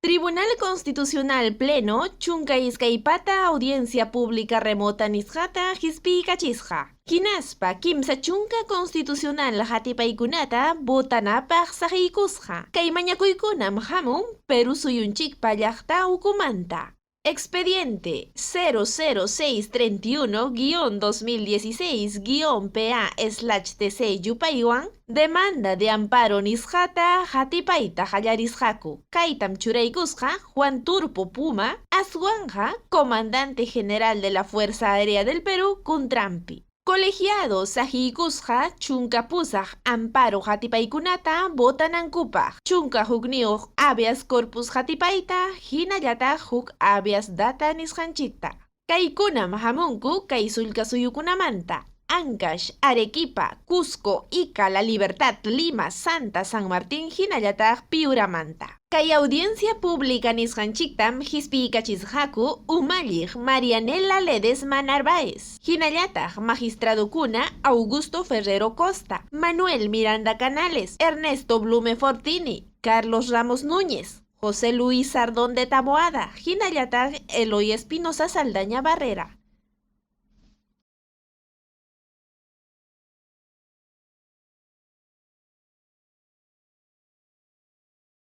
Tribunal Constitucional Pleno 12 pata audiencia pública remota nisqata qispiykachisqa. Hinaspa 30 constitucional hatipaykunata votanapaq saqiykusqa. Kay mañakuykunam hamun Perú suyunchikpa llaqta ukumanta. Expediente 00631-2016-PA/TC yupaywan demanda de amparo nisqata hatipayta qallarisqaku. Kaytam churaykusqa Juan Turpo Puma, aswanqa comandante general de la Fuerza Aérea del Perú kuntranpi. Colegiado saqiykusqa 18 amparo hatipaykunata votanankupaq. 11 habeas corpus hatipayta hinallataq huk habeas data nisqanchikta. Kaykunam hamunku kay sullka suyukunamanta: Ancash, Arequipa, Cusco, Ica, La Libertad, Lima, Santa, San Martín hinallataq Piuramanta. Kay audiencia pública nisqanchiktam qispiykachisqaku umalliq Marianela Ledesma Narváez, hinallataq magistradokuna Augusto Ferrero Costa, Manuel Miranda Canales, Ernesto Blume Fortini, Carlos Ramos Núñez, José Luis Sardón de Taboada, hinallataq Eloy Espinosa Saldaña Barrera.